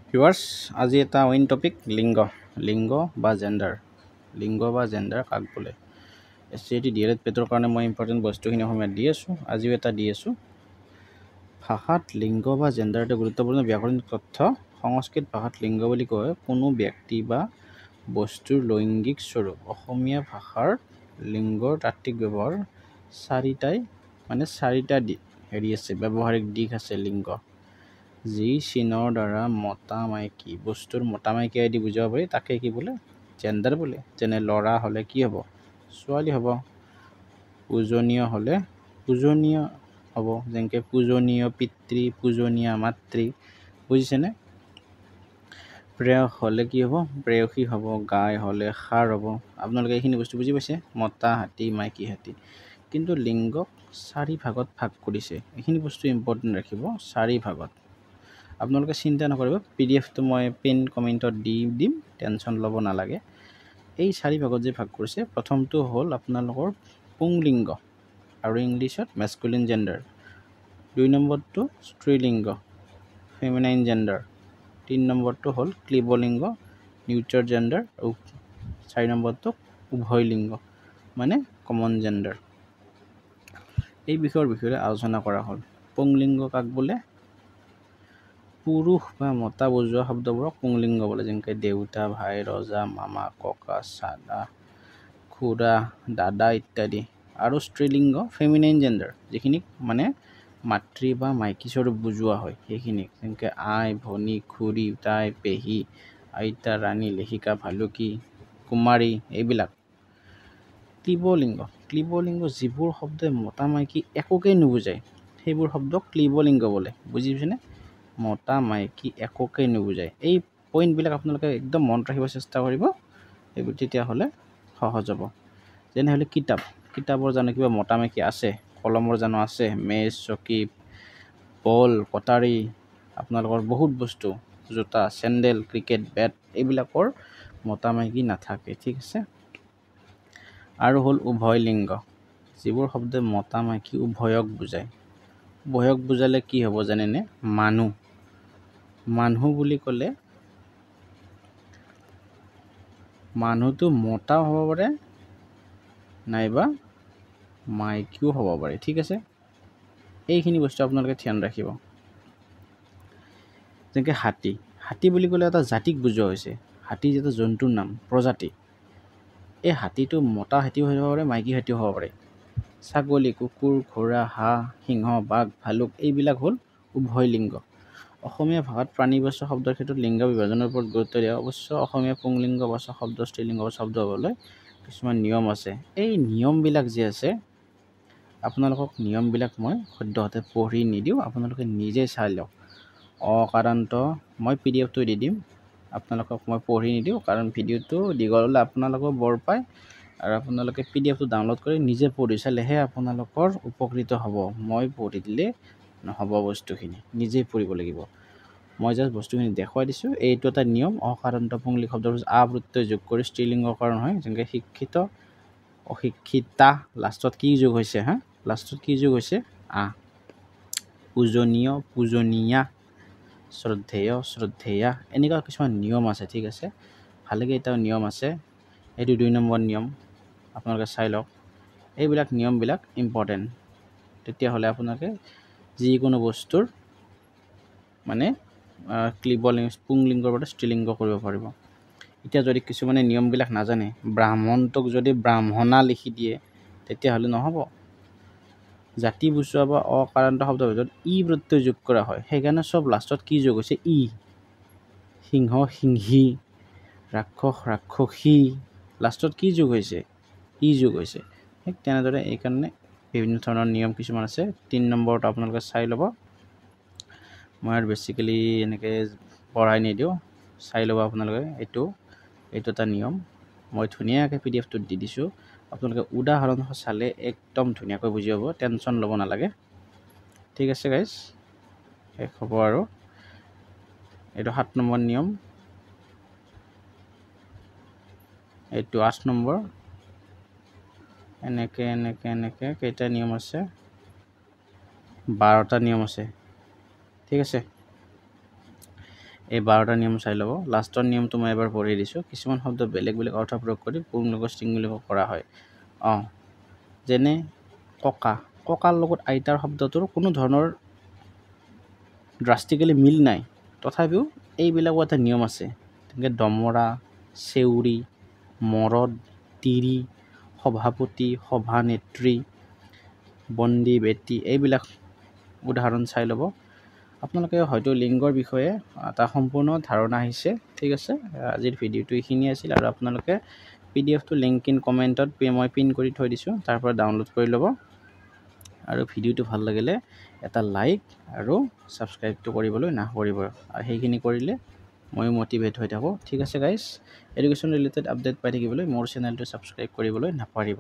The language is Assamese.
ভিউৱাৰ্ছ, আজি এটা অইন টপিক, লিংগ। লিংগ বা জেণ্ডাৰ, লিংগ বা জেণ্ডাৰ কাক বোলে? S C T, D El Ed, পেটৰ কাৰণে মই ইম্পৰ্টেণ্ট বস্তুখিনি অসমীয়াত দি আছোঁ, আজিও এটা দি আছোঁ। ভাষাত লিংগ বা জেণ্ডাৰ এটা গুৰুত্বপূৰ্ণ ব্যাকৰণিক তথ্য। সংস্কৃত ভাষাত লিংগ বুলি কয় কোনো ব্যক্তি বা বস্তুৰ লৈংগিক স্বৰূপ। অসমীয়া ভাষাৰ লিংগৰ তাত্ত্বিক ব্যৱহাৰ চাৰিটাই, মানে চাৰিটা হেৰি আছে, ব্যৱহাৰিক দিশ আছে লিংগ, যি চিনৰ দ্বাৰা মতা মাইকী বস্তুৰ মতা মাইকী আদি বুজাব পাৰি, তাকে কি বোলে? জেণ্ডাৰ বোলে। যেনে ল'ৰা হ'লে কি হ'ব? ছোৱালী হ'ব। পূজনীয় হ'লে পূজনীয় হ'ব, যেনেকৈ পূজনীয় পিতৃ, পূজনীয়া মাতৃ, বুজিছেনে? প্ৰেয়স হ'লে কি হ'ব? প্ৰেয়সী হ'ব। গাই হ'লে ষাঁড় হ'ব। আপোনালোকে এইখিনি বস্তু বুজি পাইছে? মতা হাতী, মাইকী হাতী। কিন্তু লিংগক চাৰি ভাগত ভাগ কৰিছে, এইখিনি বস্তু ইম্পৰ্টেণ্ট ৰাখিব। চাৰি ভাগত আপোনালোকে চিন্তা নকৰিব, পি ডি এফটো মই পিন কমেণ্টত দি দিম, টেনশ্যন ল'ব নালাগে। এই চাৰি ভাগত যে ভাগ কৰিছে, প্ৰথমটো হ'ল আপোনালোকৰ পুংলিংগ আৰু ইংলিছত মেস্কুলিন জেণ্ডাৰ, দুই নম্বৰটো স্ত্ৰীলিংগ ফেমিনাইন জেণ্ডাৰ, তিনি নম্বৰটো হ'ল ক্লীবলিংগ নিউট্ৰাল জেণ্ডাৰ, আৰু চাৰি নম্বৰটো উভয়লিংগ মানে কমন জেণ্ডাৰ। এই বিষয়ৰ বিষয়ে আলোচনা কৰা হ'ল। পুংলিংগ কাক বোলে? পুৰুষ বা মতা বুজোৱা শব্দবোৰক পুংলিংগ বোলে, যেনেকৈ দেউতা, ভাই, ৰজা, মামা, ককা, চাদা, খুৰা, দাদা ইত্যাদি। আৰু স্ত্ৰীলিংগ ফেমিনাইন জেণ্ডাৰ, যিখিনিক মানে মাতৃ বা মাইকী স্বৰূপ বুজোৱা হয় সেইখিনিক, যেনেকৈ আই, ভনী, খুৰী, তাই, পেহী, আইতা, ৰাণী, লেখিকা, ভালুকী, কুমাৰী, এইবিলাক। ক্লীবলিংগ, ক্লীবলিংগ যিবোৰ শব্দই মতা মাইকী একোকেই নুবুজায় সেইবোৰ শব্দক ক্লীবলিংগ বোলে, বুজি পাইছেনে? মতা মাইকী একোকেই নুবুজায়। এই পইণ্টবিলাক আপোনালোকে একদম মনত ৰাখিব চেষ্টা কৰিব, এইবোৰ তেতিয়াহ'লে সহজ হ'ব। যেনেহ'লে কিতাপ, কিতাপৰ জানো কিবা মতা মাইকী আছে? কলমৰ জানো আছে? মেজ, চকী, বল, কটাৰী, আপোনালোকৰ বহুত বস্তু, জোতা, চেণ্ডেল, ক্ৰিকেট বেট, এইবিলাকৰ মতা মাইকী নাথাকে, ঠিক আছে? আৰু হ'ল উভয় লিংগ, যিবোৰ শব্দই মতা মাইকী উভয়ক বুজায়। উভয়ক বুজালে কি হ'ব জানেনে? মানুহ। মানুহ বুলি ক'লে মানুহটো মতাও হ'ব পাৰে নাইবা মাইকীও হ'ব পাৰে, ঠিক আছে? এইখিনি বস্তু আপোনালোকে ধ্যান ৰাখিব। যেনেকৈ হাতী, হাতী বুলি ক'লে এটা জাতিক বুজোৱা হৈছে, হাতী এটা জন্তুৰ নাম, প্ৰজাতি। এই হাতীটো মতা হাতীও হ'ব পাৰে, মাইকী হাতীও হ'ব পাৰে। ছাগলী, কুকুৰ, ঘোঁৰা, হাঁহ, সিংহ, বাঘ, ভালুক, এইবিলাক হ'ল উভয় লিংগ। অসমীয়া ভাষাত প্ৰাণীবাচক শব্দৰ ক্ষেত্ৰত লিংগ বিভাজনৰ ওপৰত গুৰুত্ব দিয়া। অৱশ্য অসমীয়া পুংলিংগবাচক শব্দ, স্ত্ৰীলিংগবাচক শব্দ হ'বলৈ কিছুমান নিয়ম আছে। এই নিয়মবিলাক যে আছে, আপোনালোকক নিয়মবিলাক মই সদ্যহতে পঢ়ি নিদিওঁ, আপোনালোকে নিজে চাই লওক। অকাৰান্ত মই পি ডি এফটো দি দিম, আপোনালোকক মই পঢ়ি নিদিওঁ, কাৰণ ভিডিঅ'টো দীঘল হ'লে আপোনালোকেও বৰ পায়, আৰু আপোনালোকে পি ডি এফটো ডাউনলোড কৰি নিজে পঢ়ি চালেহে আপোনালোকৰ উপকৃত হ'ব। মই পঢ়ি দিলে নহ'ব, বস্তুখিনি নিজেই পঢ়িব লাগিব। মই জাষ্ট বস্তুখিনি দেখুৱাই দিছোঁ। এইটো এটা নিয়ম, অকাৰান্ত পুংলিংগ শব্দৰ আ প্ৰত্যয় যোগ কৰি স্ত্ৰীলিংগকৰণ হয়, যেনেকৈ শিক্ষিত, অশিক্ষিতা, লাষ্টত কি যোগ হৈছে? হা, লাষ্টত কি যোগ হৈছে? আ। পূজনীয়, পূজনীয়া, শ্ৰদ্ধেয়, শ্ৰদ্ধেয়া, এনেকুৱা কিছুমান নিয়ম আছে, ঠিক আছে? ভালেকেইটাও নিয়ম আছে। এইটো দুই নম্বৰ নিয়ম, আপোনালোকে চাই লওক। এইবিলাক নিয়মবিলাক ইম্পৰ্টেণ্ট, তেতিয়াহ'লে আপোনালোকে যিকোনো বস্তুৰ মানে ক্লীবলিংগ, পুংলিংগৰ পৰা স্ত্ৰীলিংগ কৰিব পাৰিব। এতিয়া যদি কিছুমানে নিয়মবিলাক নাজানে, ব্ৰাহ্মণটোক যদি ব্ৰাহ্মণা লিখি দিয়ে তেতিয়াহ'লে নহ'ব। জাতি বুজোৱা বা অকাৰান্ত শব্দৰ ভিতৰত ই প্ৰত্যয় যোগ কৰা হয়, সেইকাৰণে চব লাষ্টত কি যোগ হৈছে? ই। সিংহ, সিংহী, ৰাক্ষস, ৰাক্ষসী, লাষ্টত কি যোগ হৈছে? ই যোগ হৈছে। ঠিক তেনেদৰে এইকাৰণে বিভিন্ন ধৰণৰ নিয়ম কিছুমান আছে। তিনি নম্বৰটো আপোনালোকে চাই ল'ব, মই আৰু বেচিকেলি এনেকৈ পঢ়াই নিদিওঁ, চাই ল'ব আপোনালোকে। এইটো এটা নিয়ম, মই ধুনীয়াকৈ পি ডি এফটোত দি দিছোঁ, আপোনালোকে উদাহৰণ চালে একদম ধুনীয়াকৈ বুজি পাব, টেনশ্যন ল'ব নালাগে, ঠিক আছে গাইজ? শেষ হ'ব আৰু। এইটো 7 নম্বৰ নিয়ম, এইটো 8 নম্বৰ, এনেকৈ এনেকৈ এনেকৈ কেইটা নিয়ম আছে? 12টা নিয়ম আছে, ঠিক আছে? এই 12টা নিয়ম চাই ল'ব। লাষ্টৰ নিয়মটো মই এবাৰ পঢ়ি দিছোঁ। কিছুমান শব্দ বেলেগ বেলেগ অৰ্থ প্ৰয়োগ কৰি পুংলিংগ স্ত্ৰীলিংগ কৰা হয়। যেনে ককা, ককাৰ লগত আইতাৰ শব্দটোৰ কোনো ধৰণৰ ড্ৰাষ্টিকেলি মিল নাই, তথাপিও এইবিলাকো এটা নিয়ম আছে। তেনেকৈ দমৰা, চেউৰী, মৰদ, তিৰি, সভাপতি, সভানেত্ৰী, বন্দী, বেটী, এইবিলাক উদাহৰণ চাই ল'ব। আপোনালোকে হয়তো লিংগৰ বিষয়ে এটা সম্পূৰ্ণ ধাৰণা আহিছে। ঠিক আছে, আজিৰ ভিডিঅ'টো এইখিনিয়ে আছিল আৰু আপোনালোকে পিডিএফটো লিংক ইন কমেণ্টত মই পিন কৰি থৈ দিছোঁ, তাৰ পৰা ডাউনলোড কৰি ল'ব। আৰু ভিডিঅ'টো ভাল লাগিলে এটা লাইক আৰু ছাবস্ক্ৰাইবটো কৰিবলৈ নাপাহৰিব, আৰু সেইখিনি কৰিলে ময়ো মটিভেট হৈ থাকোঁ। ঠিক আছে গাইজ, এডুকেশ্যন ৰিলেটেড আপডেট পাই থাকিবলৈ মোৰ চেনেলটো ছাবস্ক্ৰাইব কৰিবলৈ নাপাহৰিব।